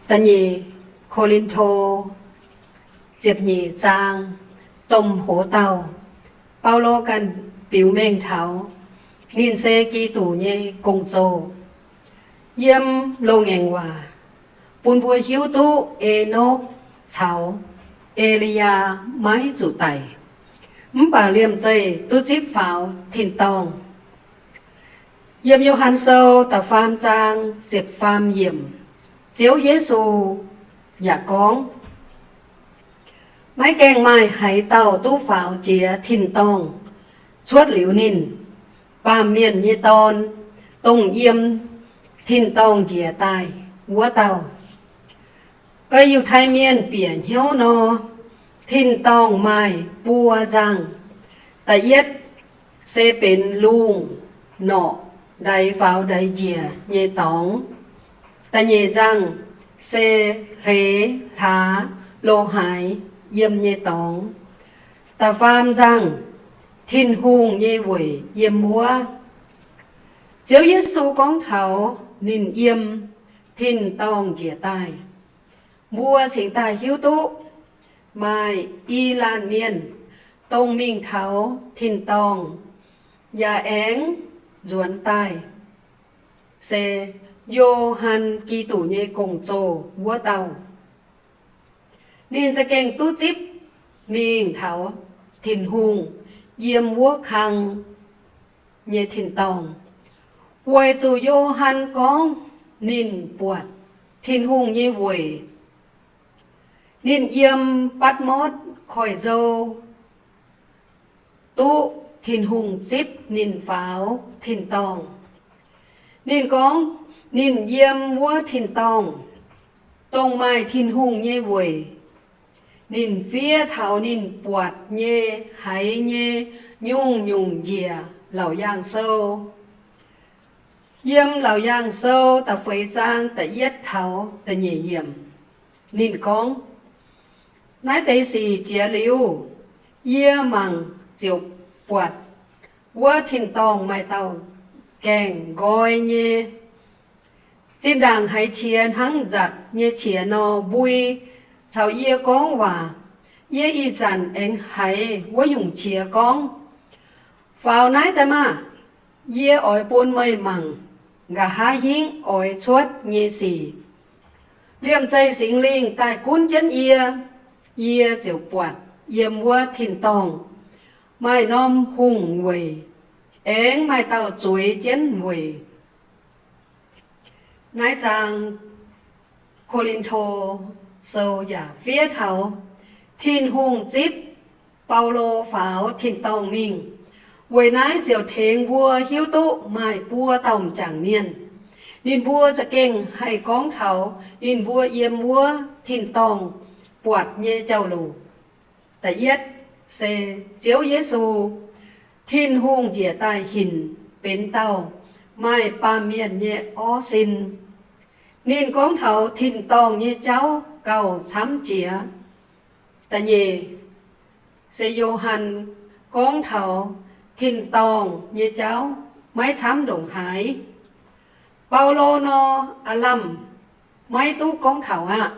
Da'nyeic Ko^lin^to ziepc nyeic zaang, domh hoz dauh, Baulo ganh biux mengh taux ninh se Giduc nyei gong-zoh. Yiem loz-ngaengc waac bun mbuo hiuv duqv Enokv caux E^li^yaa maiv zuqc daic, mv baac liemh zeih duqv zipv faaux tin-dorngh. Yiem Yo^han Sou da'faam zaang ziepc faam yiemc, Ziouv Yesu yaac gorngv, maiv gaengh maaih haaix dauh duqv faaux jiex tin-dorngh cuotv liuz ninh, baamh mienh nyei Dorn, dongh yiem tin-dorngh njiec daaih wuov dauh. Ei Yiutai Mienh bieqc hnyouv nor, tin-dorngh maaih buo nzangh. Da'yietv se benx lungh, norqc, ndaix faaux ndaix njiec nyei dorngx. Da'nyeic nzangh se hleix hlaax lo haaix yiem nyei dorngx. Da'faam nzangh, Tin-Hungh nyei weic yiem wuov. Ziouv Yesu gorngv taux ninh yiem tin-dorngh njiec daaih, mbuo cingx daaih hiuv duqv maaih i laanh mienh dongh mingh taux tin-dorngh yaac aengx nzuonx daaih, se Yo^han Giduc nyei gong-zoh wuov dauh. Ninh za'gengh duqv zipv mingh taux Tin-Hungh yiem wuov kang nyei tin-dorngh, weic zuqc Yo^han gorngv ninh buatc Tin-Hungh nyei weic. Ninh yiem Batmotv Koiv-Nzou duqv Tin-Hungh zipv ninh faaux tin-dorngh. Ninh gorngv ninh yiem wuov tin-dorngh dongh maaih Tin-Hungh nyei weic. Ninh fiev taux ninh buatc nyei haiz nyei nyungc-nyungc njiec Laauc Yaangh Sou. Yiem Laauc Yaangh Sou da'feix zaang da'yietv taux da'nyeic yiemc, ninh gorngv, naaiv deix sic jiex liuz, yie mangc ziouc buatc wuov tin-dorngh maaih dauh gaengh nqoi nyei zinh ndaangc haiz qiex hnangv nzatc nyei qiex nor mbui caux yie gorngv waac. Yie ih zanc aengx haiz wuov nyungc qiex gorngv, faaux naaiv daaih maah! Yie oix bun meih mangc nqa'haav hingv oix cuotv nyei sic. Liemh zeih Singx Lingh daaih gunv jienv yie, yie ziouc buatc yiem wuov tin-dorngh maaih norm hungh weic, aengx maaih dauh zueiz jienv weic. Naaiv zaang Ko^lin^to Sou yaac fiev taux Tin-Hungh zipv Baulo faaux tin-dorngh mingh. Weic naaiv ziouc tengx mbuo hiuv duqv maaih buo dauh m'jangc mienh, ninh mbuo za'gengh haih gorngv taux ninh mbuo yiem wuov tin-dorngh buatc nyei jauv-louc. Da'yietv se Ziouv Yesu, Tin-Hungh njiec daaih hinc benx dauh maaih baamh mienh nyei orv sin. Ninh gorngv taux tin-dorngh nyei jauv gauh camv jiex. Da'nyeic se Yo^han gorngv taux tin-dorngh nyei jauv maiv camv ndongc haaix. Baulo nor, aav lamh maiv duqv gorngv taux aqv.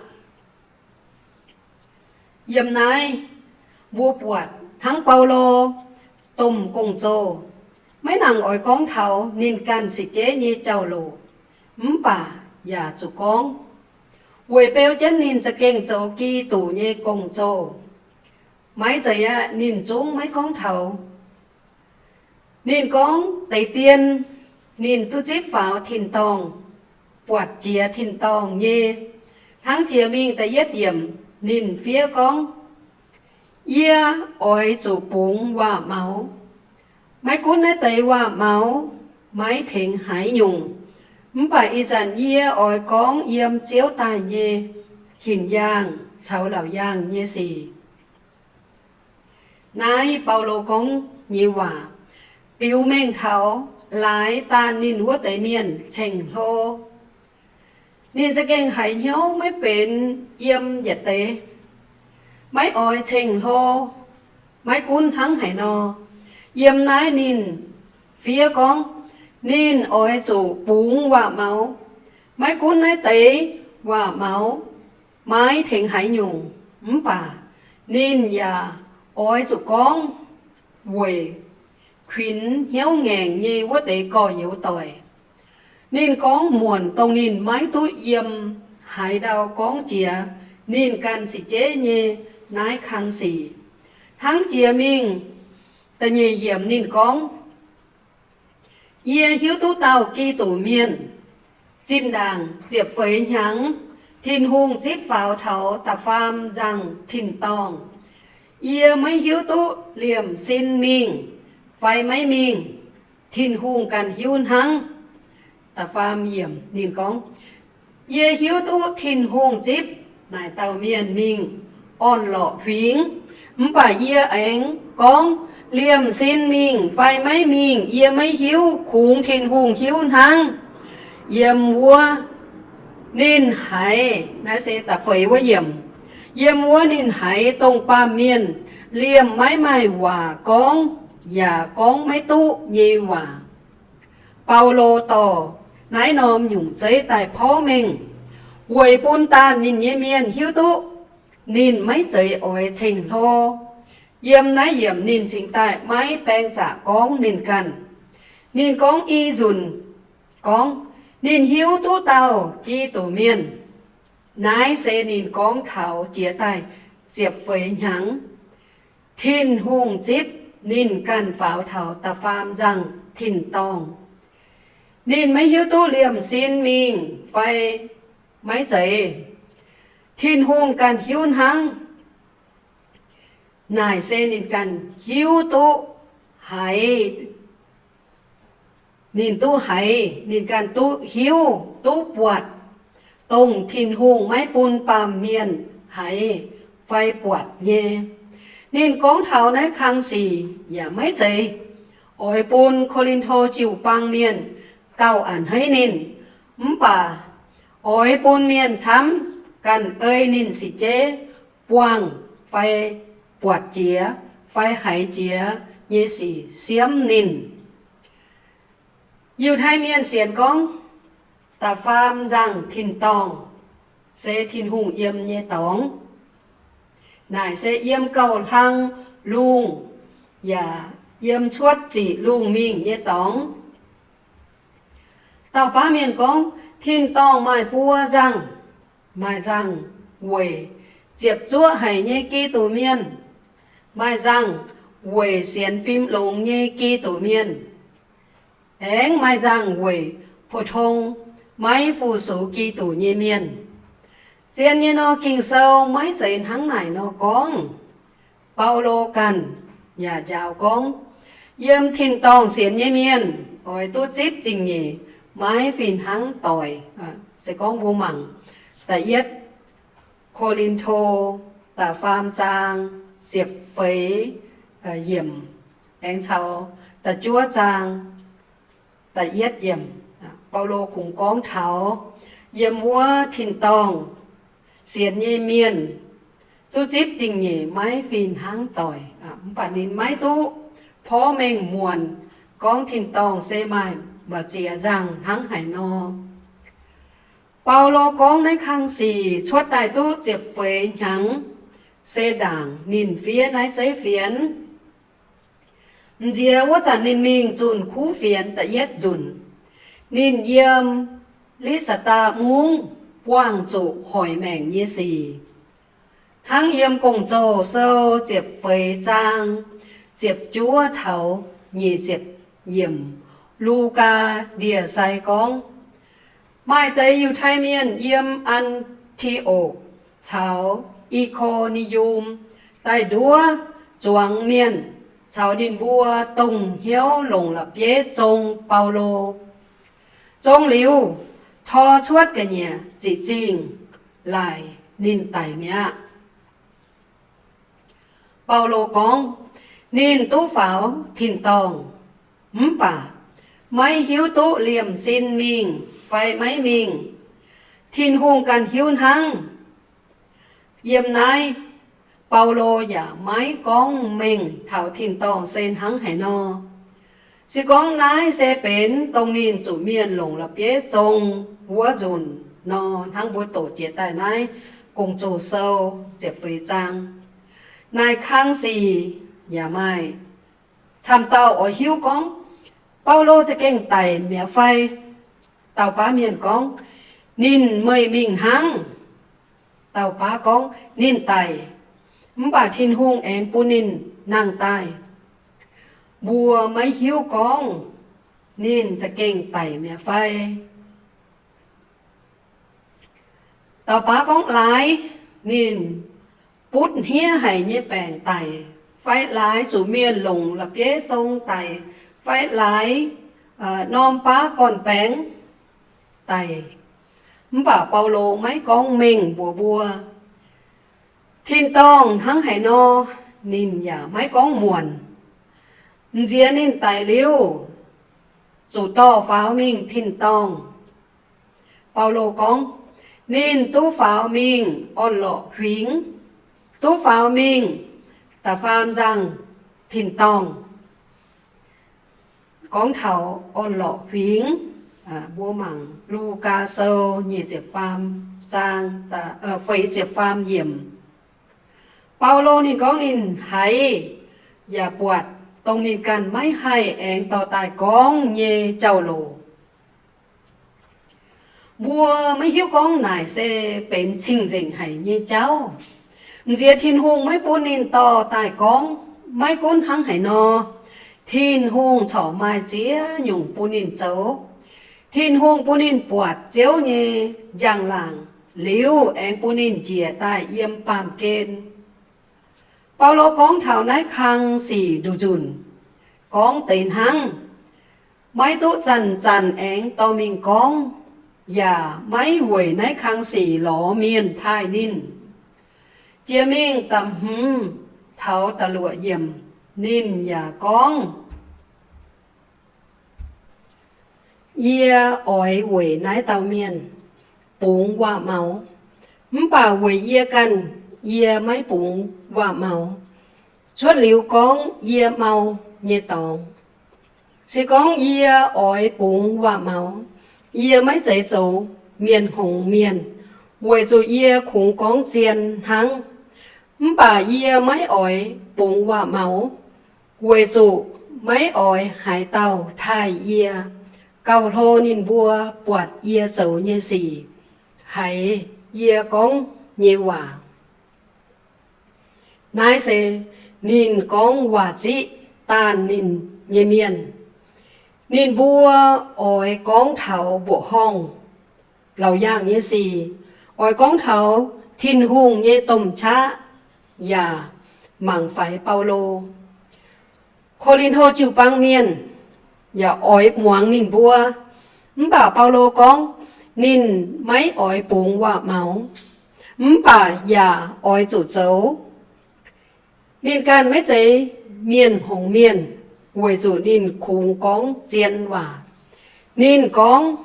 Yiem naaiv mbuo buatc hnangv Baulo domh gong-zoh maiv nangc oix gorngv taux ninh ganh seix jeiv nyei jauv-louc, mv baac yaac zuqc gorngv, weic beu jienv ninh za'gengh zoux Giduc nyei gong-zoh. Maiv zeiz aqv, ninh zungv maiv gorngv taux. Ninh gorngv deix dien, ninh duqv zipv faaux tin-dorngh, buatc jiex tin-dorngh nyei. Hnangv jiex mingh da'yietv yiemc ninh fiev gorngv, yie oix zuqc bungx waac-maux. Maiv gunv naaiv deix waac-maux maiv tengx haaix nyungc, mv baac ih zanc yie oix gorngv yiem Ziouv daaih nyei hinc yaangh caux laauc yaangh nyei sic. Naaiv Baulo gorngv nyei waac biux mengh taux laaix daanh ninh wuov deix mienh ceng-hlo. Ninh za'gengh haiz hnyouv maiv benx yiem yietc deix, maiv oix ceng-hlo. Maiv gunv hnangv haaix nor, yiem naaiv ninh fiev gorngv ninh oix zuqc bungx waac-maux. Maiv gunv naaiv deix waac-maux maiv tengx haaix nyungc, mv baac ninh yaac oix zuqc gorngv weic kuinx hnyouv ngaengc nyei wuov deix gorx-youz doic. Ninh gorngv muonc dongh ninh maiv duqv yiem haaix ndau gorngv jiex ninh ganh sic jeiv nyei naaiv kang sic. Hnangv jiex mingh da'nyeic yiemc ninh gorngv, Yie hiuv duqv dauh Giduc Mienh, zinh ndaangc ziepc feix hnyangx Tin-Hungh zipv faaux taux da'faam nzangc tin-dorngh. Yie maiv hiuv duqv liemh sin mingh fai maiv mingh, Tin-Hungh ganh hiuv hnangv. Da'faam yiemc ninh gorngv, Yie hiuv duqv Tin-Hungh zipv naaic dauh mienh mingh orn-lorqc huingx, mv baac yie aengx gorngv, Liemh sin mingh fai maiv mingh yie maiv hiuv, kungx Tin-Hungh hiuv hnangv. Yiem wuov ninh haiz, naaiv se da'feix wuov yiemc, yiem wuov ninh haiz dongh baamh mienh liemh maiv maaih waac gorngv yaac gorngv maiv duqv nyei waac. Baulo dorh naaiv norm nyungc zeiv daaih porv mengh weic bun daanh ninh nyei mienh hiuv duqv ninh maiv zeiz oix ceng-hlo. Yiem naaiv yiemc ninh cingx daaih maiv baeng zaqc gorngv ninh ganh. Ninh gorngv i nzunc gorngv ninh hiuv duqv dauh Giduc Mienh. Naaiv se ninh gorngv taux jiex daaih ziepc feix hnyangx Tin-Hungh zipv ninh ganh faaux taux da'faam nzangc tin-dorngh. Ninh maiv hiuv duqv liemh sin mingh fai maiv zeiz, Tin-Hungh ganh hiuv hnangv. Naaic se ninh ganh hiuv duqv haiz, ninh duqv haiz, ninh ganh duqv hiuv duqv buatc dongh Tin-Hungh maiv bun baamh mienh haiz fai buatc nyei. Ninh gorngv taux naaiv kang sic yaac maiv zeiz oix bun Ko^lin^to jiu-baang mienh gauh a'hneiv ninh, mv baac oix bun mienh camv ganh ei ninh sic jeiv buangh fai buatc jiex fai haiz jiex nyei sic siemv ninh. Yiutai Mienh sienx gorngv da'faam nzangc tin-dorngh se Tin-Hungh yiem nyei dorngx. Naaic se yiem gauh hlang lungh yaac yiem cuotv ziqc lungh mingh nyei dorngx. Dauh baav mienh gorngv, tin-dorngh maaih buo nzangh. Maaih nzangh weic ziepc zuoqv haic nyei Giduc Mienh, maaih nzangh weic sienx fim longx nyei Giduc Mienh, aengx maaih nzangh weic pou-tong maiv fu-sux Giduc nyei mienh. Zien nyei nor, Ging-Sou maiv zeiz hnangv naaic nor gorngv. Baulo ganh yaac njaaux gorngv, yiem tin-dorngh sienx nyei mienh oix duqv zipv zingh nyeic maiv fih hnangv doic. Se gorngv mbuo mangc da'yietv Ko^lin^to da'faam zaang ziepc feix yiemc aengx caux da'juov zaang da'yietv yiemc, Baulo kungx gorngv taux yiem wuov tin-dorngh sienx nyei mienh duqv zipv zingh nyeic maiv fih hnangv doic. Mv baac ninh maiv duqv porv mengh muonc gorngv tin-dorngh se maaih mba'ziex nzangh hnangv haaix nor. Baulo gorngv naaiv kang sic cuotv daaih duqv ziepc feix hnyangx, se ndaangc ninh fiev naaiv zeiv fienx. M'nziex wuov zanc ninh mingh zunh kuv fienx da'yietv nzunc. Ninh yiem Litv^saa^daa Mungv buangh zuqc hoic maengc nyei sic. Hnangv yiem Gong-Zoh Sou ziepc feix zaang ziepc juov taux nyic ziepc yiemc, Lugaa ndie-sai gorngv, maaih deix Yiutai Mienh yiem An^ti^okc caux I^ko^ni^yum daaih nduov zuangx mienh caux ninh mbuo dongh hnyouv longc la'bieiv zong Baulo. Zong liuz, tor cuotv ga'nyiec ziqc zingh laaic ninh daic mi'aqv. Baulo gorngv, ninh duqv faaux tin-dorngh, mv baac maiv hiuv duqv liemh sin mingh fai maiv mingh. Tin-Hungh ganh hiuv hnangv. Yiem naaiv, Baulo yaac maiv gorngv mengh taux tin-dorngh se hnangv haaix nor. Se gorngv naaiv se benx dongh ninh zuqc mienh longc la'bieiv zong wuov nzunc nor, hnangv mbuo doqc jiex daaih naaiv Gong-Zoh Sou ziepc feix zaang. Naaiv kang sic yaac maaih camv dauh oix hiuv gorngv, Baulo za'gengh daic mi'aqv fai? Dauh baav mienh gorngv, Ninh meih mingh hnangv. Dauh baav gorngv, Ninh daic, mv baac Tin-Hungh aengx bun ninh nangh daaih. Mbuo maiv hiuv gorngv ninh za'gengh daic mi'aqv fai. Dauh baav gorngv laaix ninh butv hniev haic nyei baengc daic, fai laaix zuqc mienh longc la'bieiv zong daic, fai laaix norm baav gorn-baengx daic. Mv baac Baulo maiv gorngv mengh mbuox mbuo, tin-dorngh hnangv haaix nor, ninh yaac maiv gorngv muonc. M'nziex ninh daic liuz, zuqc dorh faaux mingh tin-dorngh. Baulo gorngv, Ninh duqv faaux mingh orn-lorqc huingx, duqv faaux mingh da'faam nzangh tin-dorngh. Gorngv taux orn-lorqc huingx, mbuo mangc Lugaa Sou nyic ziepc faam zaang, feix ziepc faam yiemc. Baulo ninh gorngv ninh haiz yaac buatc dongh ninh ganh maiv haih aengx dorh daaih gorngv nyei jauv-louc. Mbuo maiv hiuv gorngv naaic se benx cing-nzengc haic nyei jauv. M'nziex Tin-Hungh maiv bun ninh dorh daaih gorngv. Maiv gunv hnangv haaix nor, Tin-Hungh corc maaih ziex nyungc bun ninh zoux. Tin-Hungh bun ninh buatc Ziouv nyei njang-laangc liuz, aengx bun ninh njiec daaih yiem baamh gen. Baulo gorngv taux naaiv kang sic nduqc nzunc, gorngv deix hnangv, maiv duqv zanc-zanc aengx dorh mingh gorngv, yaac maiv weic naaiv kang sic lorz mienh taaih ninh. Jiex mingh da'hmz taux da'luoqc yiemc, ninh yaac gorngv, Yie oix weic naaiv dauh mienh bungx waac-maux, mv baac weic yie ganh yie maiv bungx waac-maux. Cuotv liuz gorngv yie mau nyei dorngx. Se gorngv yie oix bungx waac-maux, yie maiv zeiz zoux mienh hngongx mienh, weic zuqc yie kungx gorngv zien hnangv. Mv baac yie maiv oix bungx waac-maux, weic zuqc maiv oix haaix dauh taaih yie, gauh hlo ninh mbuo buatc yie zoux nyei sic, haiz yie gorngv nyei waac. Naaiv se ninh gorngv waac-ziqv daanh ninh nyei mienh. Ninh mbuo oix gorngv taux mbuoqc horngh, laauc yaangh nyei sic, oix gorngv taux Tin-Hungh nyei domh qaqv, yaac mangc faix Baulo. Ko^lin^to jiu-baang mienh yaac oix muangx ninh mbuo. Mv baac Baulo gorngv ninh maiv oix bungx waac-maux, mv baac yaac oix zuqc zoux. Ninh ganh maiv zeiz mienh hngongx mienh, weic zuqc ninh kungx gorngv zien waac. Ninh gorngv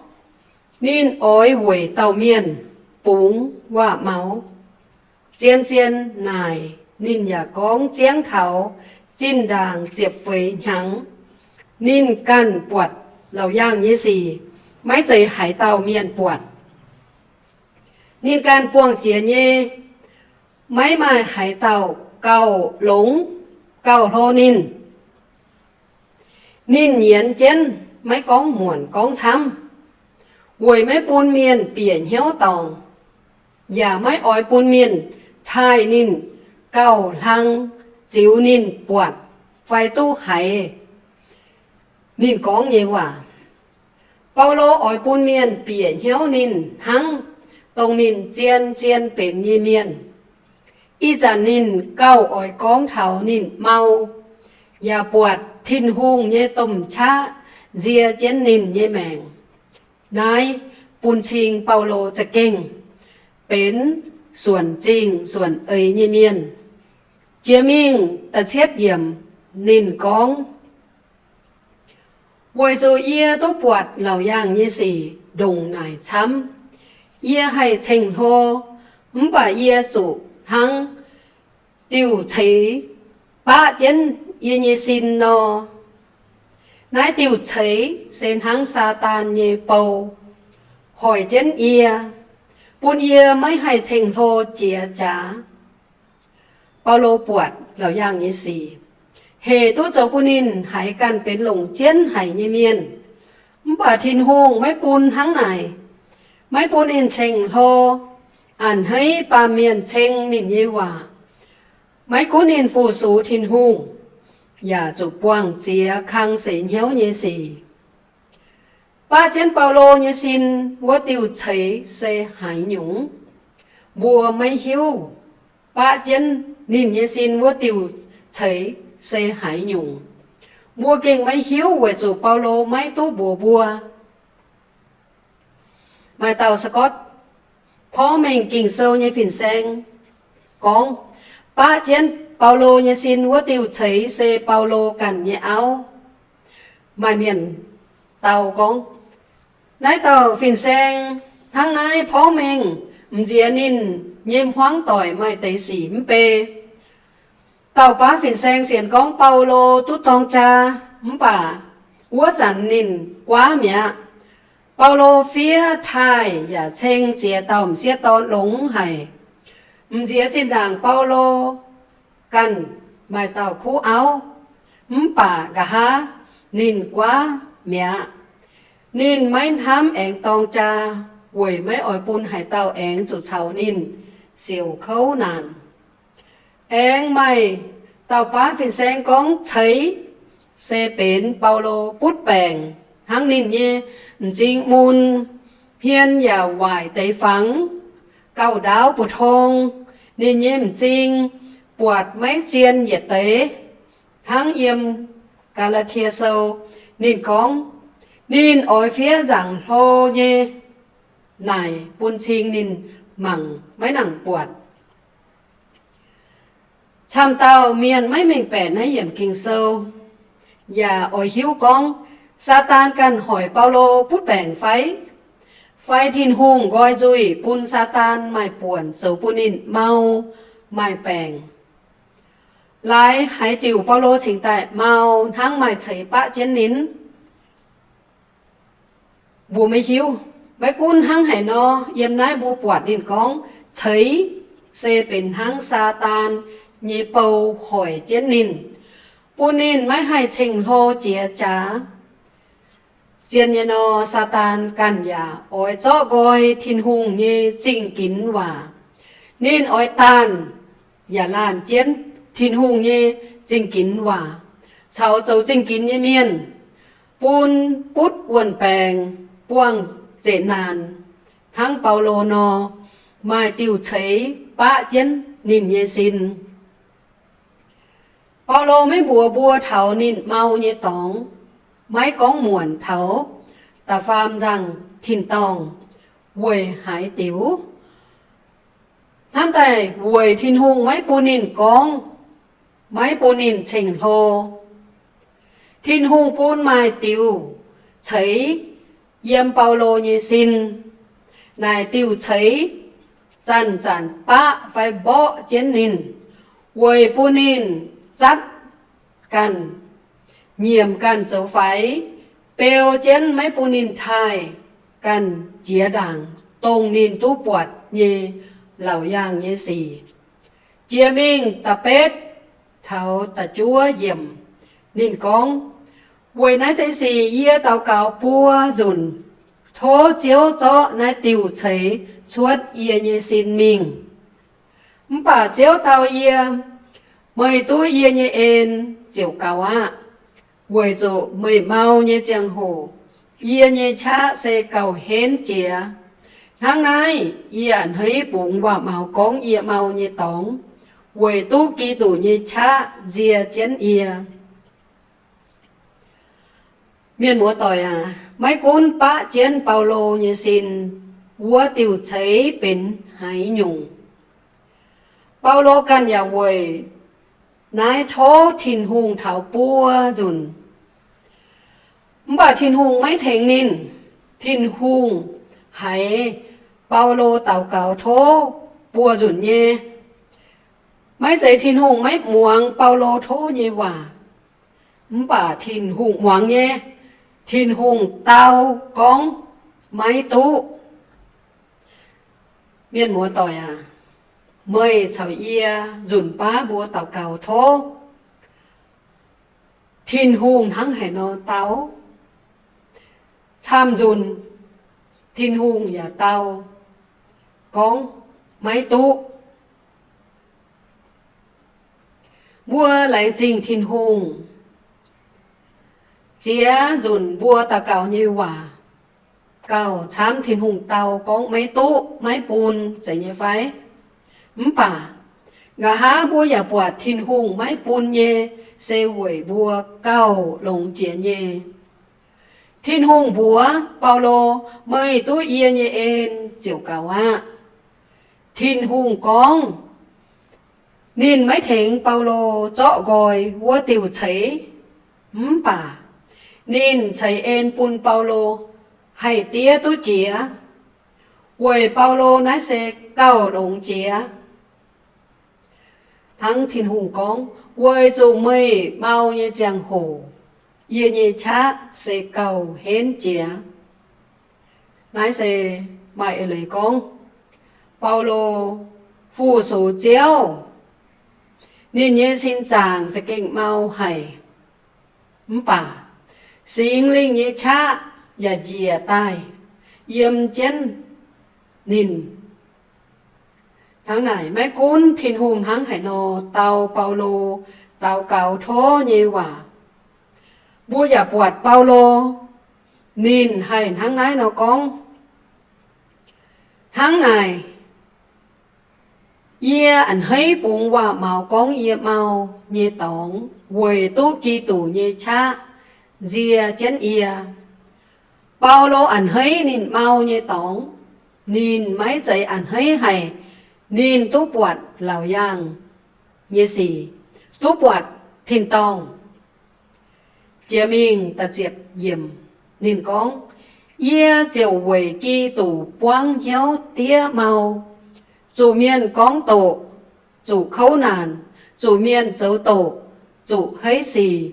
ninh oix weic dauh mienh bungx waac-maux. Zien-zien naaic ninh yaac gorngv ziangv taux zinh ndaangc ziepc feix hnyangx, ninh ganh buatc laauc yaangh nyei sic, maiv zeiz haaix dauh mienh buatc. Ninh ganh buangh jiex nyei, maiv maaih haaix dauh gauh longx, gauh hlo ninh. Ninh nyienz jienv, maiv gorngv muonc gorngv camv, weic maiv bun mienh bieqc hnyouv dorngc, yaac maiv oix bun mienh taaih ninh gauh hlang ziux ninh buatc fai duqv haiz ninh gorngv nyei waac. Baulo oix bun mienh bieqc hnyouv ninh hnangv dongh ninh zien-zien benx nyei mienh. Ih zanc ninh gauh oix gorngv taux ninh mau, yaac buatc Tin-Hungh nyei domh qaqv nzie jienv ninh nyei maengc. Naaiv bun cing Baulo za'gengh benx suonc zingh suonc eix nyei mienh. Jiex mingh da'cietv yiemc ninh gorngv, weic zuqc yie duqv buatc laauc yaangh nyei sic ndongc naaic camv, yie haih ceng-hlo, mv baac yie zuqc hnangv diuh ceix baqv jienv yie nyei sin nor. Naaiv diuh ceix se hnangv Saadaan nyei bou hoic jienv yie. bun yie maiv haih ceng-hlo jiex jaax Baulo buatc laauc yaangh nyei sic, hec duqv zoux bun ninh haiz ganh benx longc jienv haic nyei mienh. Mv baac Tin-Hungh maiv bun hnangv naaic, maiv bun ninh ceng-hlo. A'hneiv baamh mienh ceng ninh nyei waac, maiv gunv ninh fu-sux Tin-Hungh, yaac zuqc buangh ziex kang seix hnyouv nyei sic. Baqv jienv Baulo nyei sin wuov diuh ceix se haaix nyungc, mbuo maiv hiuv. Baqv jienv ninh nyei sin wuov diuh ceix se haaix nyungc, mbuo gengh maiv hiuv weic zuqc Baulo maiv duqv mbuox mbuo. Maaih dauh Scott porv mengh Ging-Sou nyei fin-saeng gorngv, baqv jienv Baulo nyei sin wuov diuh ceix se Baulo ganh nyei auv. Maaih mienh dau gorngv, naaiv dauh fin-saeng hnangv naaiv porv mengh m'nziex ninh nyei hmuangv doic maaih deix sic mv bei. Dauh baav fin-saeng sienx gorngv Baulo duqv dorng jaa, mv baac wuov zanc ninh guaav mi'aqv. Baulo fiev taaih yaac ceng ziex dauh m'sieqv dorn longx haic. M'nziex zinh ndaangc Baulo ganh maaih dauh kuv auv, mv baac nqa'haav ninh guaav mi'aqv. Ninh maiv hnamv aengx dorng jaa weic maiv oix bun haaix dauh aengx zuqc caux ninh siouc kouv naanc. Aengx maaih dauh baav fin-saeng gorngv ceix se benx Baulo butv baengc hnangv ninh nyei m'zing mun, hmien yaac waaic deix fangx, gauh ndaauv mbu'tong, ninh nyei m'zing buatc maiv zien yietc deix. Hnangv yiem Gaa^laa^tie Sou ninh gorngv, ninh oix fiev nzaangc hlo nyei naaic bun cing ninh mangc maiv nangc buatc. Camv dauh mienh maiv mengh baeqc naaiv yiemc Ging-Sou, yaac oix hiuv gorngv Saadaan ganh hoic Baulo butv baengc fai? Fai Tin-Hungh nqoi nzuih bun Saadaan maaih buonc zoux bun ninh mau maaih baengc? Laaix haaix diuc Baulo cingx daaih mau hnangv maaih ceix baqv jienv ninh? Mbuo maiv hiuv. Maiv gunv hnangv haaix nor, yiem naaiv mbuo buatc ninh gorngv ceix se benx hnangv Saadaan nyei bou hoic jienv ninh, bun ninh maiv haih ceng-hlo jiex jaax. Zien nyei nor, Saadaan ganh yaac oix zorqv nqoi Tin-Hungh nyei zingh ginx waac. Ninh oix daanh yaac laanh jienv Tin-Hungh nyei zingh ginx waac caux zoux zingh ginx nyei mienh, bun butv wuon-baengx, buangh zeqc naanc hnangv Baulo nor, maaih diuh ceix baqv jienv ninh nyei sin. Baulo maiv mbuox mbuo taux ninh mau nyei dorngx, maiv gorngv muonc taux da'faam nzangc tin-dorngh weic haaix diuc. Hnamv daaih weic Tin-Hungh maiv bun ninh gorngv, maiv bun ninh ceng-hlo. Tin-Hungh bun maaih diuh ceix yiem Baulo nyei sin. Naaic diuh ceix zanc-zanc baqv fai mborqv jienv ninh, weic bun ninh zatv ganh, nyiemc ganh zoux faix, beu jienv maiv bun ninh taaih ganh jiex ndaangc dongh ninh duqv buatc nyei laauc yaangh nyei sic. Jiex mingh da'betv taux da'juov yiemc, ninh gorngv, weic naaiv deix sic yie daux gaux buo nzunc, tov Ziouv zorqv naaiv diuh ceix cuotv yie nyei sin mingh. Mv baac Ziouv dau yie, meih duqv yie nyei en ziouc gaux aqv, weic zuqc meih mau nyei ziangh hoc yie nyei qaqv se gauh henv jiex. Hnangv naaiv, yie a'hneiv bungx waac-maux gorngv yie mau nyei dorngx, weic duqv Giduc nyei qaqv nzie jienv yie. Mienh muoz-doic aac, maiv gunv baqv jienv Baulo nyei sin wuov diuh ceix benx haaix nyungc, Baulo ganh yaac weic naaiv tov Tin-Hungh taux buo nzunc. Mv baac Tin-Hungh maiv tengx ninh. Tin-Hungh haiz Baulo daux gaux tov buo nzunc nyei. Maiv zeiz Tin-Hungh maiv muangx Baulo tov nyei waac, mv baac Tin-Hungh muangx nyei. Tin-Hungh dau gorngv maiv duqv. Mienh muoz-doic aac, meih caux yie nzunc baav mbuo daux gaux tov Tin-Hungh hnangv haaix nor dau. Camv-nzunc Tin-Hungh yaac dau gorngv maiv duqv. Mbuo laengz zingh Tin-Hungh, ziex nzunc mbuo daux gaux nyei waac gauh camv Tin-Hungh dau gorngv maiv duqv, maiv bun, zeiz nyei fai? Mv baac nqa'haav mbuo yaac buatc Tin-Hungh maiv bun nyei se weic mbuo gauh longx jiex nyei. Tin-Hungh mbuox Baulo, Meih duqv yie nyei en ziouc gaux aqv. Tin-Hungh gorngv ninh maiv tengx Baulo zorqv nqoi wuov diuh ceix, mv baac ninh ceix en bun Baulo haih diev duqv jiex. Weic Baulo naaiv se gauh longx jiex. Hnangv Tin-Hungh gorngv, Weic zuqc meih mau nyei ziangh hoc, yie nyei qaqv se gauh henv jiex. Naaiv se maaih eix leiz gorngv, Baulo fu-sux Ziouv, ninh nyei sin zaangc za'gengh mau haic, mv baac Singx Lingh nyei qaqv yaac njiec daaih yiem jienv ninh. Hnangv naaic, maiv gunv Tin-Hungh hnangv haaix nor dau Baulo daux gaux tov nyei waac, mbuo yaac buatc Baulo ninh haih hnangv naaiv nor gorngv, Hnangv naaic, yie a'hneiv bungx waac-maux gorngv yie mau nyei dorngx weic duqv Giduc nyei qaqv nzie jienv yie. Baulo a'hneiv ninh mau nyei dorngx. Ninh maiv zeiz a'hneiv haic. Ninh duqv buatc laauc yaangh nyei sic, duqv buatc tin-dorngh. Jiex mingh da'ziepc yiemc, ninh gorngv, Yie ziouc weic Giduc buangv hnyouv diev mau, zuqc mienh gorngv doqc, zuqc kouv naanc, zuqc mienh zoux doqc, zuqc heiv sic,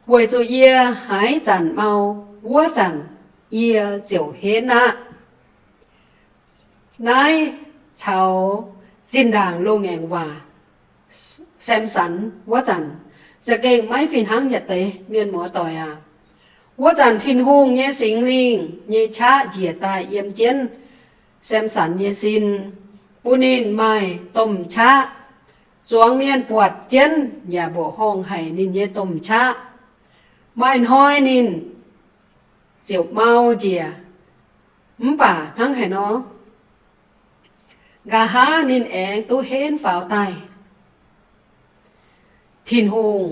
weic zuqc yie haaix zanc mau, wuov zanc yie ziouc henv aqv. Naaiv caux zinh ndaangc loz-ngaengc waac Samson wuov zanc za'gengh maiv fih hnangv yietc deix, mienh muoz-doic aac. Wuov zanc Tin-Hungh nyei Singx Lingh nyei qaqv njiec daaih yiem jienv Samson nyei sin, bun ninh maaih domh qaqv. Zuangx mienh buatc jienv yaac mbuoqc horngh haic ninh nyei domh qaqv. Maaih hnoi ninh ziouc mau njiec. Mv baac hnangv haaix nor, nqa'haav ninh aengx duqv henv faaux daaih. Tin-Hungh,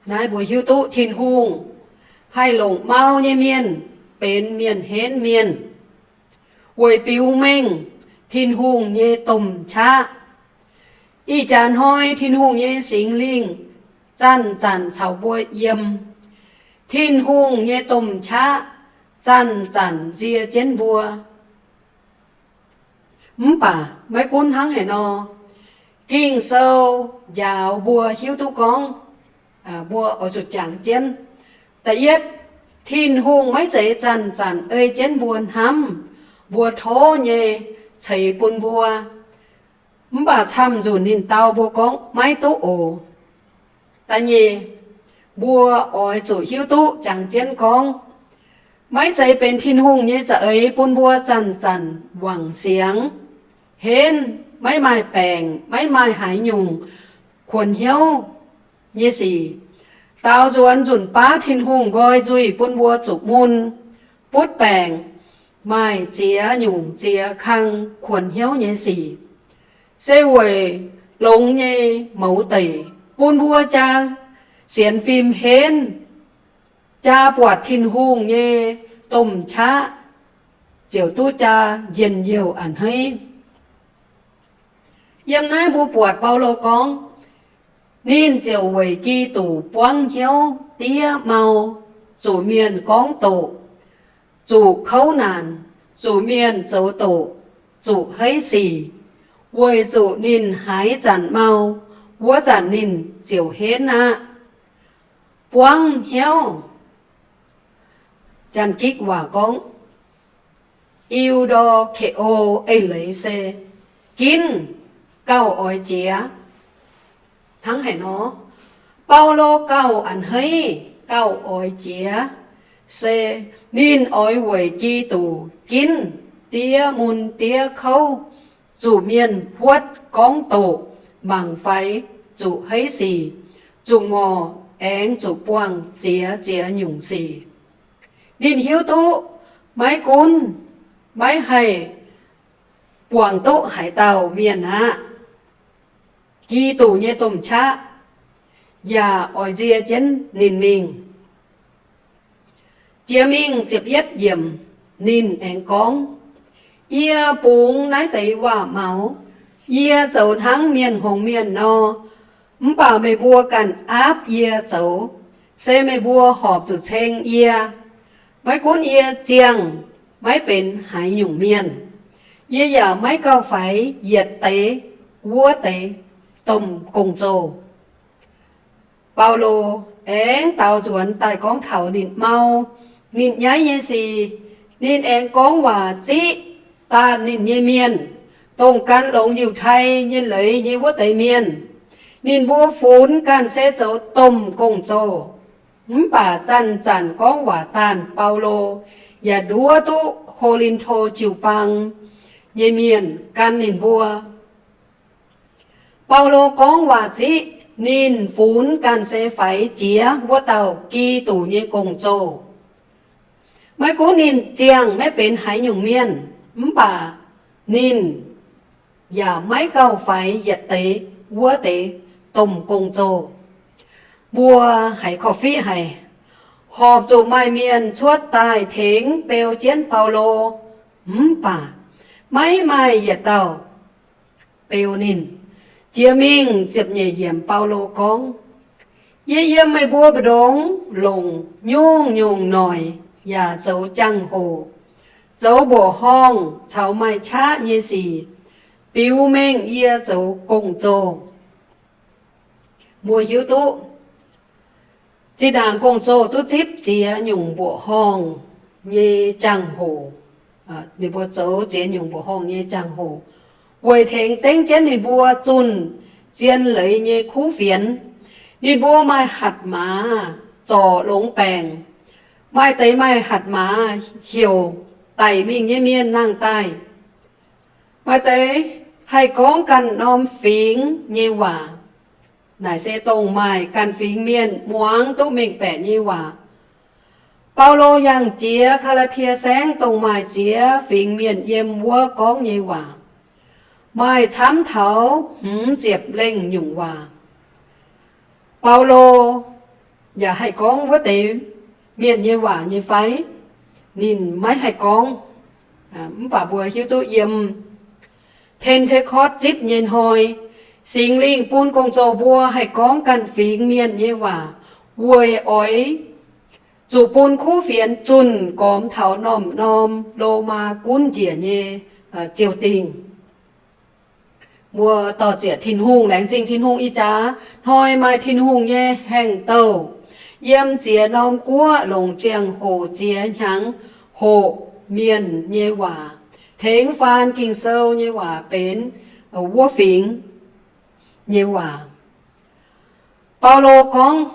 naaiv mbuo hiuv duqv Tin-Hungh haih longc mau nyei mienh benx mienh henv mienh, weic biux mengh Tin-Hungh nyei domh qaqv. Ih jaax hnoi Tin-Hungh nyei Singx Lingh zanc-zanc caux mbuo yiem. Tin-Hungh nyei domh qaqv zanc-zanc nzie jienv mbuo. Mv baac maiv gunv hnangv haaix nor, Ging-Sou njaaux mbuo hiuv duqv gorngv, mbuo oix zuqc jangx jienv. Da'yietv, Tin-Hungh maiv zeiz zanc-zanc ei jienv mbuo hnamv mbuo tov nyei ceix bun mbuo, mv baac camv-nzunc ninh dau mbuo gorngv maiv duqv oc. Da'nyeic, mbuo oix zuqc hiuv duqv jangx jienv gorngv, maiv zeiz benx Tin-Hungh nyei za'eix bun mbuo zanc-zanc wangc siangx, henv, maiv maaih baengc, maiv maaih haaix nyungc kuonx hnyouv nyei sic. Daaux nzuonx nzunc baav Tin-Hungh nqoi nzuih bun mbuo zuqc mun, butv baengc, maaih ziex nyungc ziex kang kuonx hnyouv nyei sic, se weic longx nyei mouz deic bun mbuo jaa sienx fim henv, jaa buatc Tin-Hungh nyei domh qaqv, ziouc duqv jaa njien-youh a'hneiv. Yiem naaiv mbuo buatc Baulo gorngv, ninh ziouc weic Giduc buangv hnyouv diev mau, zuqc mienh gorngv doqc, zuqc kouv naanc, zuqc mienh zoux doqc, zuqc haiv sic, weic zuqc ninh haaix zanc mau, wuov zanc ninh ziouc henv aqv. Buangv hnyouv, Janx-Gikc waac gorngv, Eu^ndo^ke^o eix leiz se ginv gauh oix jiex. Hnangv haaix nor, Baulo gauh a'hneiv gauh oix jiex se ninh oix weic Giduc ginv diev mun diev kouv, zuqc mienh huotv gorngv doqc, mangc faix zuqc heiv sic, zuqc ngorc aengx zuqc buangh ziex ziex nyungc sic. Ninh hiuv duqv maiv gunv maiv haih buangh duqv haaix dauh mienh aqv, Giduc nyei domh qaqv yaac oix nzie jienv ninh mingh. Jiex mingh ziepc yietv yiemc, ninh aengx gorngv, Yie bungx naaiv deix waac-maux, yie zoux hnangv mienh hngongx mienh nor, mv baac meih mbuo ganh aapv yie zoux, se meih mbuo horpc zuqc ceng yie. Maiv gunv yie ziangh maiv benx haaix nyungc mienh, yie yaac maiv gauh faix yietc deix wuov deix domh gong-zoh. Baulo aengx daaux nzuonx daaih gorngv taux ninh mau, ninh nyaiv nyei sic. Ninh aengx gorngv waac ziqv daanh ninh nyei mienh, dongh gan longx Yiutai nyei leiz nyei wuov deix mienh. Ninh mbuo funx ganh se zoux domh gong-zoh, mv baac zanc-zanc gorngv waac daanh Baulo yaac nduov duqv Ko^lin^to jiu-baang nyei mienh gan ninh mbuo. Baulo gorngv waac ziqv ninh funx ganh se faix jiex wuov dauh Giduc nyei gong-zoh. Maiv gunv ninh ziangh maiv benx haaix nyungc mienh, mv baac ninh yaac maiv gauh faix yietc deix wuov deix domh gong-zoh. Mbuo haiz korv-fiqv haic, horpc zuqc maaih mienh cuotv daaih tengx beu jienv Baulo, mv baac maiv maaih yietc dauh beu ninh. Jiex mingh ziepc nyeic yiemc Baulo gorngv, Yie yiem meih mbuo mbu'ndongx longc nyungc-nyungc noic yaac zoux jangx-hoc, zoux mbuoqc horngh caux maaih qaqv nyei sic, biux mengh yie zoux gong-zoh. Mbuo hiuv duqv zinh ndaangc gong-zoh duqv zipv ziex nyungc mbuoqc horngh nyei jangx-hoc. Ninh mbuo zoux ziex nyungc mbuoqc horngh nyei jangx-hoc weic tengx dengv jienv ninh mbuo zunh zien leiz nyei kuv fienx. Ninh mbuo maaih hatc maaz zorc longx baengc. Maaih deix maaih hatc maaz heuc daic mingh nyei mienh nangh daaih. Maaih deix haih gorngv ganh norm fingx nyei waac. Naaic se dongh maaih ganh fingx mienh muangx duqv mengh baeqc nyei waac. Baulo yangh jiex Gaa^laa^tie Saengv dongh maaih ziex fingx mienh yiem wuov gorngv nyei waac, maaih camv taux hmz ziepc lengh nyungc waac. Baulo yaac haih gorngv wuov deix mienh nyei waac nyei fai? Ninh maiv haih gorngv. Mv baac mbuo hiuv duqv yiem Pen^te^kortv zipv nyei hnoi, Singx Lingh bun gong-zoh mbuo haih gorngv ganh fingx mienh nyei waac weic oix zuqc bun kuv fienx zunh gormx taux norm-norm Lomaa gunv njiec nyei ziou-dingh. Mbuo dor-ziec Tin-Hungh, laengz zingh Tin-Hungh ih jaax hnoi maaih Tin-Hungh nyei haengh douh yiem ziex norm guoqv longc ziangh hoc ziex hnyangx hoqc mienh nyei waac, tengx faan Ging-Sou nyei waac benx wuov fingx nyei waac. Baulo gorngv,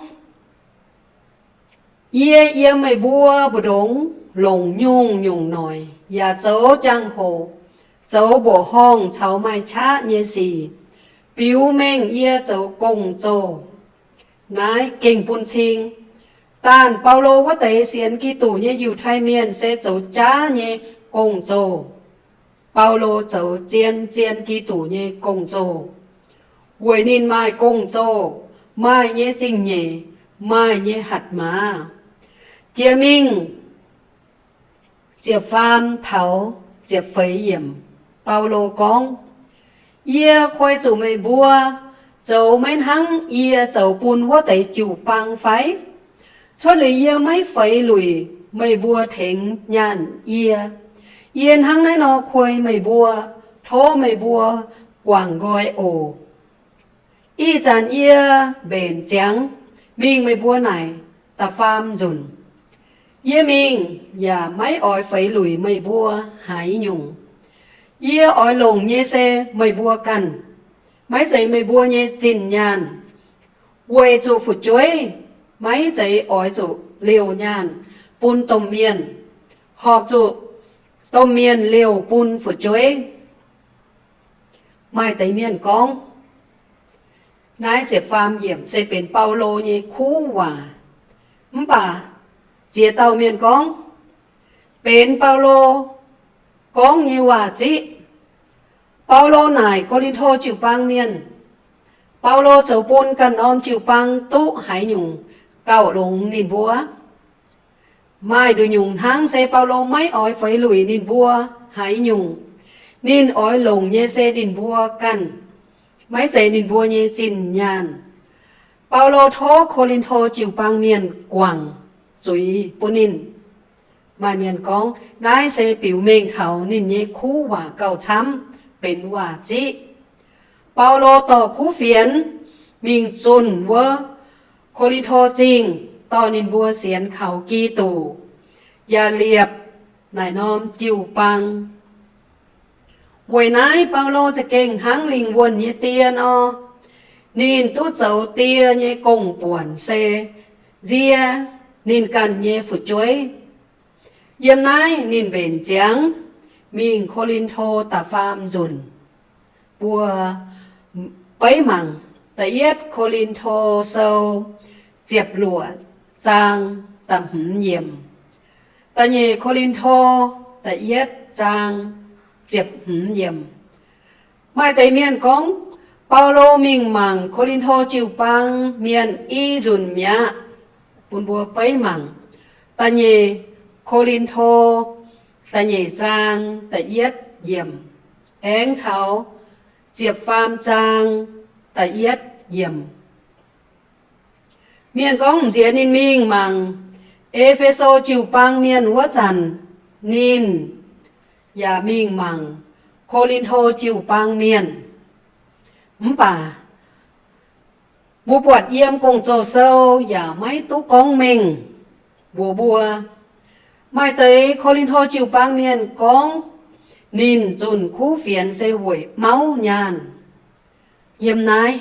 Yie yiem meih mbuo mbu'ndongx longc nyungc-nyungc noic yaac zoux jangx-hoc, zoux mbuoqc horngh caux maaih qaqv nyei sic, biux mengh yie zoux gong-zoh. Naaiv gengh bun cing. Daanh Baulo wuov deix sienx Giduc nyei Yiutai Mienh se zoux jaav nyei gong-zoh. Baulo zoux zien-zien Giduc nyei gong-zoh, weic ninh maaih gong-zoh, maaih nyei zingh nyeic, maaih nyei hatc maaz. Jiex mingh ziepc faam taux ziepc feix yiemc, Baulo gorngv, Yie kuei zuqc meih mbuo zoux maiv hnangv yie zoux bun wuov deix jiu-baang fai? Cuotv liuz yie maiv feix luic meih mbuo tengx nyaanh yie. Yie hnangv naaiv nor kuei meih mbuo, tov meih mbuo guangc nqoi oc. Ih zanc yie mbenc ziangx mingh meih mbuo naaic da'faam nzunc. Yie mingh yaac maiv oix feix luic meih mbuo haaix nyungc. Yie oix longc nyei se meih mbuo ganh, maiv zeiz meih mbuo nyei zinh nyaanh. Weic zuqc fu'jueiv maiv zeiz oix zuqc liouh nyaanh bun domh mienh, horpc zuqc domh mienh liouh bun fu'jueiv. Maaih deix mienh gorngv, naaiv ziepc faam yiemc se benx Baulo nyei kuv waac. Mv baac ziex dauh mienh gorngv, benx Baulo gorngv nyei waac ziqv. Baulo naaic Ko^lin^to jiu-baang mienh, Baulo zoux bun ganh norm jiu-baang duqv haaix nyungc gauh longx ninh mbuo? Maaih nduqc nyungc hnangv se Baulo maiv oix feix luic ninh mbuo haaix nyungc. Ninh oix longc nyei se ninh mbuo ganh, maiv zeiz ninh mbuo nyei zinh nyaanh. Baulo tov Ko^lin^to jiu-baang mienh guangc zuiz bun ninh. Maaih mienh gorngv naaiv se biux mengh taux ninh nyei kuv waac gauh camv, benx waac ziqv. Baulo dorh kuv fienx mingh zunh wuov Ko^lin^to Zingh, dorh ninh mbuo sienx kaux Giduc, yaac liepc naaic norm jiu-baang. Weic naaiv Baulo za'gengh hnangv lingh wuonh nyei die nor, ninh duqv zoux die nyei gong-buonc se nzie ninh ganh nyei fu'jueiv. Yiem naaiv ninh mbenc ziangx mingh Ko^lin^to da'faam nzunc. Mbuo beiv mangc da'yietv Ko^lin^to Sou ziepc luoqc zaang da'hmz yiemc, da'nyeic Ko^lin^to da'yietv zaang ziepc hmz yiemc. Maaih deix mienh gorngv, Baulo mingh mangc Ko^lin^to jiu-baang mienh i nzunc mi'aqv. Bun mbuo beiv mangc da'nyeic Ko^lin^to da'nyeic zaang da'yietv yiemc, aengx caux ziepc faam zaang da'yietv yiemc. Mienh gorngv m'nziex ninh mingh mangc E^fe^so jiu-baang mienh wuov zanc, ninh yaac mingh mangc Ko^lin^to jiu-baang mienh. Mv baac mbuo buatc yiem Gong-Zoh Sou yaac maiv duqv gorngv mengh mbuox mbuo. Maaih deix Ko^lin^to jiu-baang mienh gorngv ninh zunh kuv fienx se weic mauv nyaanh. Yiem naaiv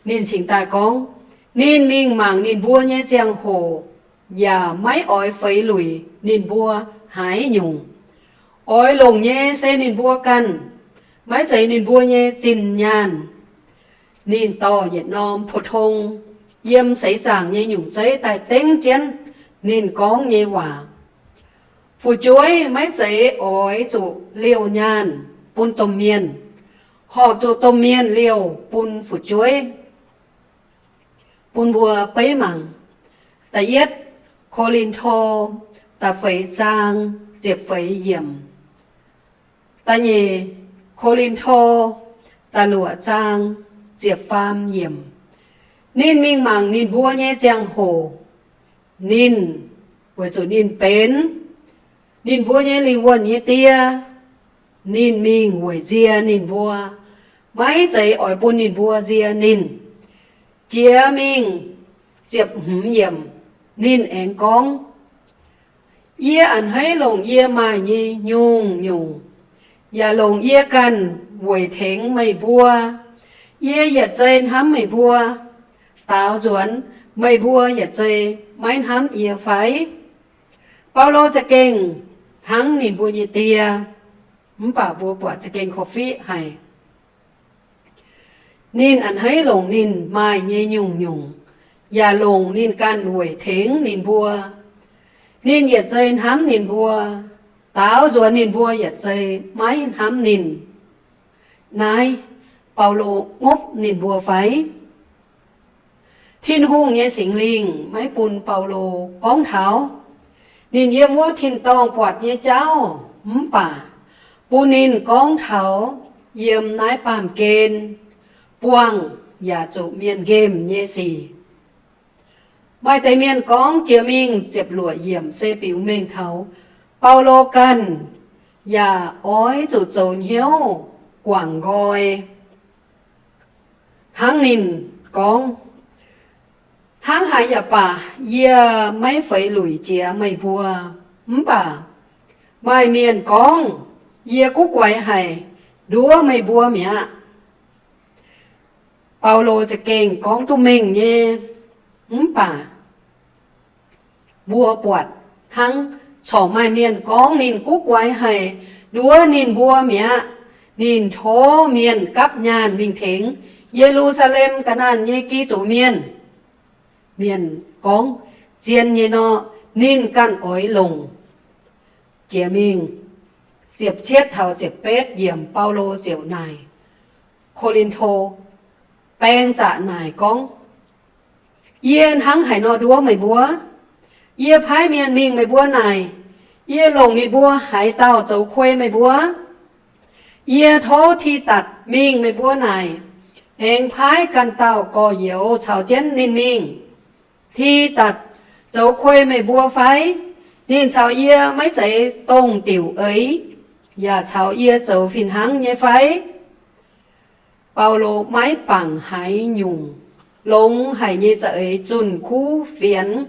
ninh cingx daaih gorngv, ninh mingh mangc ninh mbuo nyei ziangh hoc yaac maiv oix feix luic ninh mbuo haaix nyungc. Oix longc nyei se ninh mbuo ganh, maiv zeiz ninh mbuo nyei zinh nyaanh. Ninh dorh yietc norm pou-tong yiem seix zaangc nyei nyungc zeiv daaih dengv jienv ninh gorngv nyei waac. Fu'jueiv maiv zeiz oix zuqc liouh nyaanh bun domh mienh, horpc zuqc domh mienh liouh bun fu'jueiv. Bun mbuo beiv mangc da'yietv Ko^lin^to da'feix zaang ziepc feix yiemc, da'nyeic Ko^lin^to da'luoqc zaang ziepc faam yiemc. Ninh mingh mangc ninh mbuo nyei ziangh hoc, ninh, weic zuqc ninh benx ninh mbuo nyei lingh wuonh nyei die, ninh mingh weic nzie ninh mbuo, maiv zeiz oix bun ninh mbuo nzie ninh. Jiex mingh ziepc hmz yiemc, ninh aengx gorngv, yie a'hneiv longc yie maaih nyei nyungc-nyungc, yaac longc yie ganh weic tengx meih mbuo. Yie yietc zei hnamv meih mbuo. Daaux nzuonx meih mbuo yietc zei maiv hnamv yie fai? Baulo za'gengh hnangv ninh mbuo nyei die, mv baac mbuo buatc za'gengh korv-fiqv haic. Ninh a'hneiv longc ninh maaih nyei nyungc-nyungc, yaac longc ninh ganh weic tengx ninh mbuo. Ninh yietc zei hnamv ninh mbuo. Daaux nzuonx ninh mbuo yietc zei maiv hnamv ninh. Naaiv Baulo ngopv ninh mbuo fai? Tin-Hungh nyei Singx Lingh maiv bun Baulo gorngv taux ninh yiem wuov tin-dorngh buatc nyei jauv, mv baac bun ninh gorngv taux yiem naaiv baamh gen buangh yaac zuqc mienh nqemh nyei sic. Maaih deix mienh gorngv jiex mingh ziepc luoqc yiemc se biux mengh taux Baulo ganh yaac oix zuqc zoux hnyouv guangc nqoi. Hnangv ninh gorngv, Hnangv haaix yaac baac, yie maiv feix luic jiex meih mbuo. Mv baac maaih mienh gorngv yie guv guaix haic nduov meih mbuo mi'aqv. Baulo za'gengh gorngv duqv mengh nyei, mv baac mbuo buatc hnangv corc maaih mienh gorngv ninh guv guaix haic nduov ninh mbuo mi'aqv. Ninh tov mienh gapv nyaanh mingh tengx Ye^lu^saa^lem ga'naanh nyei Giduc mienh. Mienh gorngv, Zien nyei nor, ninh ganh oix longc jiex mingh. Ziepc cietv taux ziepc betv yiemc Baulo ziouc naaic Ko^lin^to, baeng zaqc naaic gorngv, Yie hnangv haaix nor nduov meih mbuo? Yie paaiv mienh mingh meih mbuo naaic. Yie longc ninh mbuo haaix dauh zoux kuei meih mbuo? Yie tov Tidatc mingh meih mbuo naaic, aengx paaiv ganh dauh gorx-youz caux jienv ninh mingh. Tidatc zoux kuei meih mbuo fai? Ninh caux yie maiv zeiz dongh diuc eix, yaac caux yie zoux fih hnangv nyei fai? Baulo maiv bangc haaix nyungc, longx haic nyei za'eix zunh kuv fienx.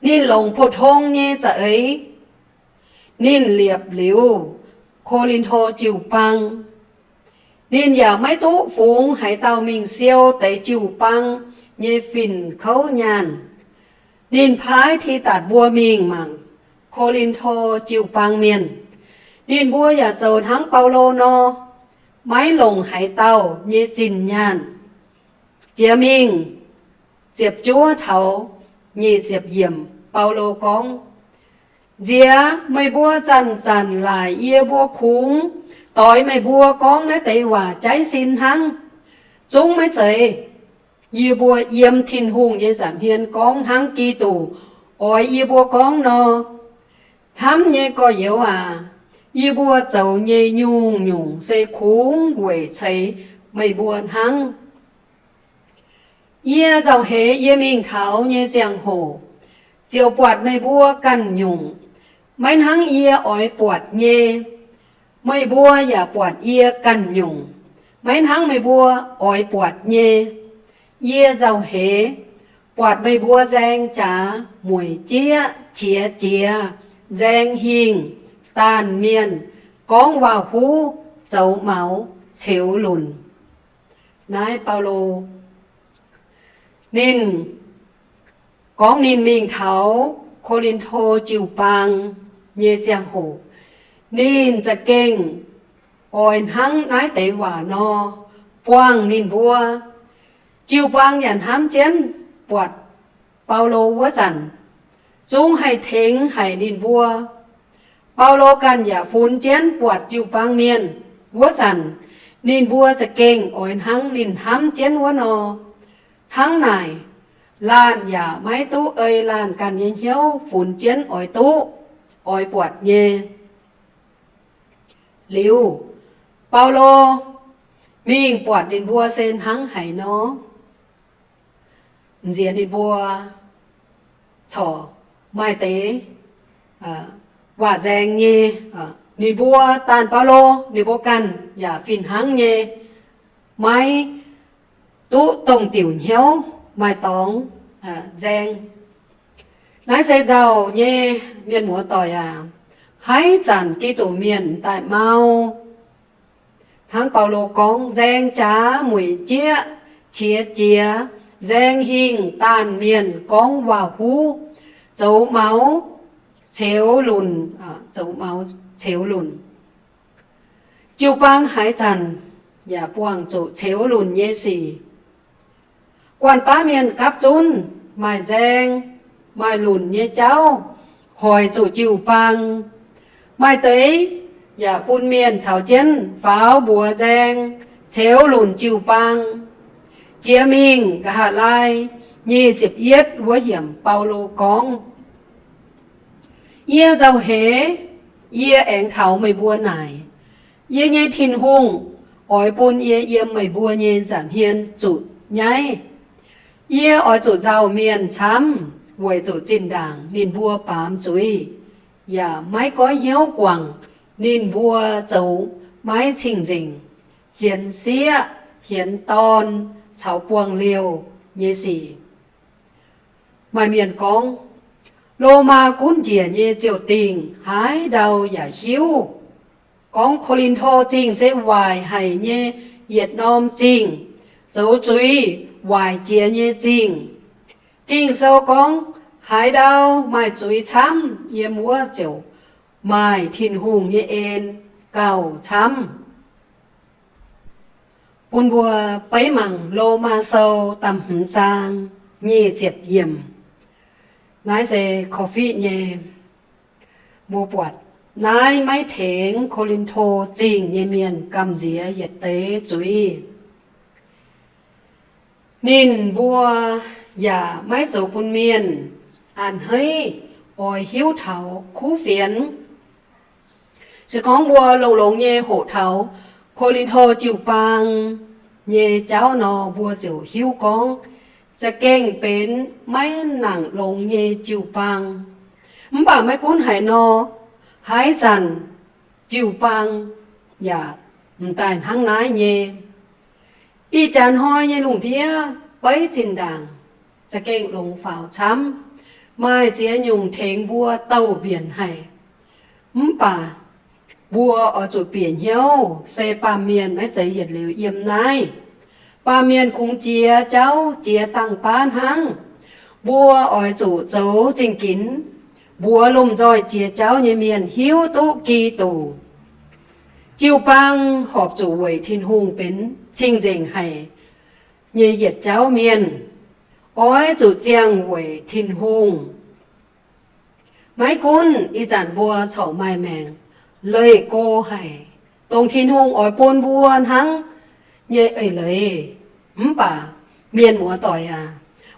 Ninh longc pou-tong nyei za'eix. Ninh liepc liuz Ko^lin^to jiu-baang. Ninh yaac maiv duqv fungx haaix dauh mingh siou deix jiu-baang nyei fin-kouv nyaanh. Ninh paaiv Tidatc mbuo mingh mangc Ko^lin^to jiu-baang mienh. Ninh mbuo yaac zoux hnangv Baulo nor, maiv longc haaix dauh nyei zinh nyaanh. Jiex mingh ziepc juov taux nyic ziepc yiemc, Baulo gorngv, Nziex meih mbuo zanc-zanc laaic yie mbuo kungx doix meih mbuo gorngv naaiv deix waac jaiv sin hnangv. Zungv maiv zeiz. Yie mbuo yiem Tin-Hungh nyei nza'hmien gorngv hnangv Giduc oix yie mbuo gorngv nor. Hnamv nyei gorx-youz aac, yie mbuo zoux nyei nyungc-nyungc se kungx weic ceix meih mbuo hnangv. Yie nzauh heix yie mingh taux nyei ziangh hoc ziouc buatc meih mbuo ganh nyungc, maiv hnangv yie oix buatc nyei. Meih mbuo yaac buatc yie ganh nyungc, maiv hnangv meih mbuo oix buatc nyei. Yie nzauh heix buatc meih mbuo nzaeng jaax, mueic jieqv, qiex jiez, nzaeng hingh, daanh mienh, gorngv waac-huv, zoux maux, ceux lunc. Naaiv Baulo ninh gorngv ninh mingh taux Ko^lin^to jiu-baang nyei ziangh hoc, ninh za'gengh oix hnangv naaiv deix waac nor buangh ninh mbuo. Jiu-baang yaac hnamv jienv buatc Baulo wuov zanc, zungv haih tengx haic ninh mbuo. Baulo ganh yaac funx jienv buatc jiu-baang mienh wuov zanc, ninh mbuo za'gengh oix hnangv ninh hnamv jienv wuov nor. Hnangv naaic, laanh yaac maiv duqv ei laanh ganh nyei hnyouv funx jienv oix duqv, oix buatc nyei. Liuz, Baulo mingh buatc ninh mbuo se hnangv haaix nor. Nziex ninh mbuo corc maaih deix waac nzaeng nyei. Ninh mbuo daanh Baulo, ninh mbuo ganh yaac fih hnangv nyei, maiv duqv dongh diuc hnyouv, maaih dorngx nzaeng. Naaiv se nzauh nyei, mienh muoz-doic aac. Haaix zanc Giduc mienh m'daaih mau, hnangv Baulo gorngv, nzaeng jaax, mueic jieqv, qiex jiez, nzaeng hingh, daanh mienh, gorngv waac-huv, zoux maux, ceux lunc, zoux maux ceux lunc. Jiu-baang haaix zanc yaac buangh zuqc ceux lunc nyei sic. Guanh baav mienh gapv zunv maaih nzaeng, maaih lunc nyei jauv hoic zuqc jiu-baang. Maaih deix yaac bun mienh caux jienv faaux mbuox nzaeng, ceux lunc jiu-baang. Jiex mingh nqa'haav lai nyic ziepc yietv wuov yiemc Baulo gorngv, Yie nzauh heix, yie aengx taux meih mbuo naaic. Yie nyei Tin-Hungh oix bun yie yiem meih mbuo nyei nza'hmien zuqc nyaiv. Yie oix zuqc nzauh mienh camv weic zuqc zinh ndaangc ninh mbuo baamz zuiz, yaac maiv goiv hnyouv guangc ninh mbuo zoux maiv cing-nzengc, hienx sieqv, hienx dorn caux buangh liouh nyei sic. Maaih mienh gorngv, Lomaa gunv njiec nyei ziouc dingc haaix ndau yaac hiuv gorngv Ko^lin^to Zingh se waaic haic nyei yietc norm zingh, zoux zuiz waaic jiex nyei zingh. Ging-Sou gorngv haaix ndau maaih zuiz camv yiem wuov ziouc maaih Tin-Hungh nyei en gauh camv. Bun mbuo beiv mangc Lomaa Sou da'hmz zaang nyic ziepc yiemc. Naaiv se korv-fiqv nyei. Mbuo buatc naaiv maiv tengx Ko^lin^to Zingh nyei mienh gamh nziex yietc deix zuiz. Ninh mbuo yaac maiv zoux bun mienh a'hneiv oix hiuv taux kuv fienx. Se gorngv mbuo longx-longx nyei hoqc taux Ko^lin^to jiu-baang nyei jauv nor, mbuo ziouc hiuv gorngv za'gengh benx maiv nangc longx nyei jiu-baang. Mv baac maiv gunv haaix nor, haaix zanc jiu-baang yaac m'daaih hnangv naaiv nyei. Ih jaax hnoi nyei lungh ndiev beiv zinh ndaangc za'gengh longx faaux camv, maaih ziex nyungc tengx mbuo douh mbienc haic. Mv baac mbuo oix zuqc bieqc hnyouv se baamh mienh maiv zeiz yietc liuz yiem naaiv. Baamh mienh kungx jiex jauv jiex dangh baav hnangv. Mbuo oix zuqc zoux zingh ginx mbuox lomh nzoih jiex jauv nyei mienh hiuv duqv Giduc. Jiu-baang horpc zuqc weic Tin-Hungh benx cing-nzengc haic nyei yietc jauv mienh, oix zuqc ziangh weic Tin-Hungh. Maiv gunv ih zanc mbuo corc maaih maengc leih go haic, dongh Tin-Hungh oix bun mbuo hnangv nyei eix leiz, mv baac mienh muoz-doic aac,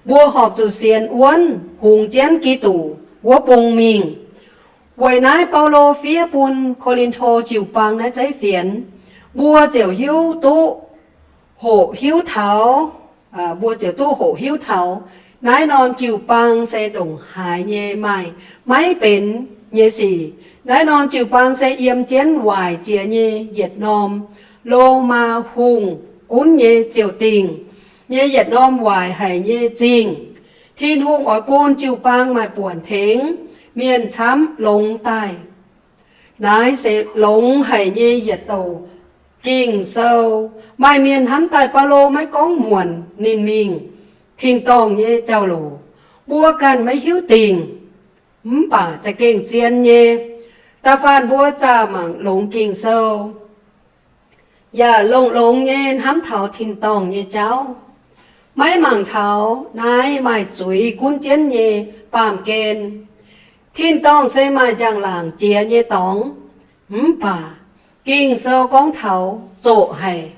mbuo horpc zuqc sienx wuonv hungx jienv Giduc wuov bung mingh. Weic naaiv Baulo fiev bun Ko^lin^to jiu-baang naaiv zeiv fienx, mbuo ziouc hiuv duqv hoqc hiuv taux, mbuo ziouc duqv hoqc hiuv taux naaiv norm jiu-baang se ndongc haaix nyei maaih maiv benx nyei sic. Naaiv norm jiu-baang se yiem jienv waaic jiex nyei yietc norm Lomaa hungh gunv nyei ziouc dingc nyei yietc norm waaic haic nyei zingh. Tin-Hungh oix bun jiu-baang maaih buonc tengx mienh camv longx daaih. Naaiv se longx haic nyei yietc douc Ging-Sou. Maaih mienh hnamv daaih Baulo maiv gorngv muonc ninh mingh tin-dorngh nyei jauv-louc. Mbuo ganh maiv hiuv dingc, mv baac za'gengh zien nyei. Da'faanh mbuo zaah mangc longx Ging-Sou, yaac longx-longx nyei hnamv taux tin-dorngh nyei jauv, maiv mangc taux naaiv maaih zuiz gunv jienv nyei baamh gen. Tin-dorngh se maaih njang-laangc jiex nyei dorngx, mv baac Ging-Sou gorngv taux zoqc haic,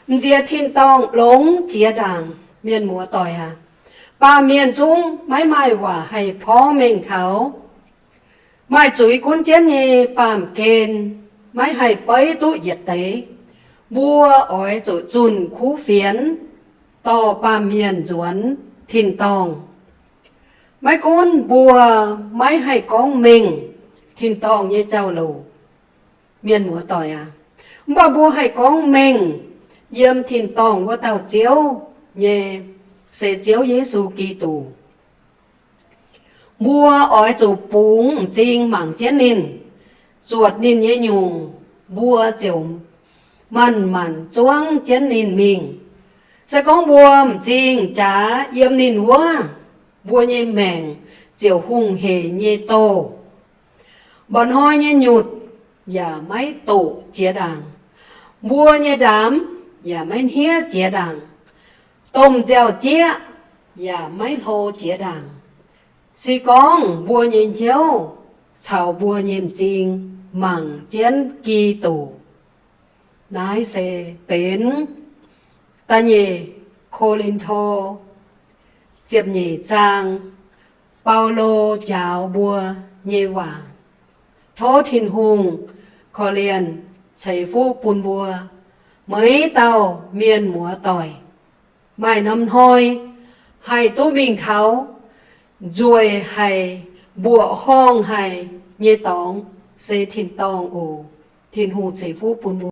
m'nziex tin-dorngh longx jiex ndaangc. Mienh muoz-doic aac, baamh mienh zungv maiv maaih waac haih porv mengh taux maaih zuiz gunv jienv nyei baamh gen, maiv haih beiv duqv yietc deix. Mbuo oix zuqc zunh kuv fienx dorh baamh mienh nzuonx tin-dorngh. Maiv gunv mbuo maiv haih gorngv mengh tin-dorngh nyei jauv-louc, mienh muoz-doic aac, mv baac mbuo haih gorngv mengh yiem tin-dorngh wuov dauh Ziouv nyei, se Ziouv Yesu Giduc. Mbuo oix zuqc bungx m'zing mangc jienv ninh, zuotc ninh nyei nyungc, mbuo ziouc manc-manc zuangv jienv ninh mingh. Se gorngv mbuo m'zing jaax yiem ninh wuov, mbuo nyei maengc ziouc hungh heic nyei doh. Mba'hnoi nyei nyutc yaac maiv doqc jiex ndaangc. Mbuo nyei ndaamv yaac maiv hniev jiex ndaangc. Domh nziaaux-jieqv yaac maiv hlo jiex ndaangc. Se gorngv mbuo nyei hnyouv caux mbuo nyei m'zing mangc jienv Giduc. Naaiv se benx da'nyeic Ko^lin^to ziepc nyeic zaang Baulo njaaux mbuo nyei waac. Tov Tin-Hungh korv-lienh ceix fuqv bun mbuo, meix dauh mienh muoz-doic, maaih norm hnoi haih duqv mingh taux nzueic haic, mbuoqc horngh haic nyei dorngx, se tin-dorngh oc. Tin-Hungh ceix fuqv bun mbuo.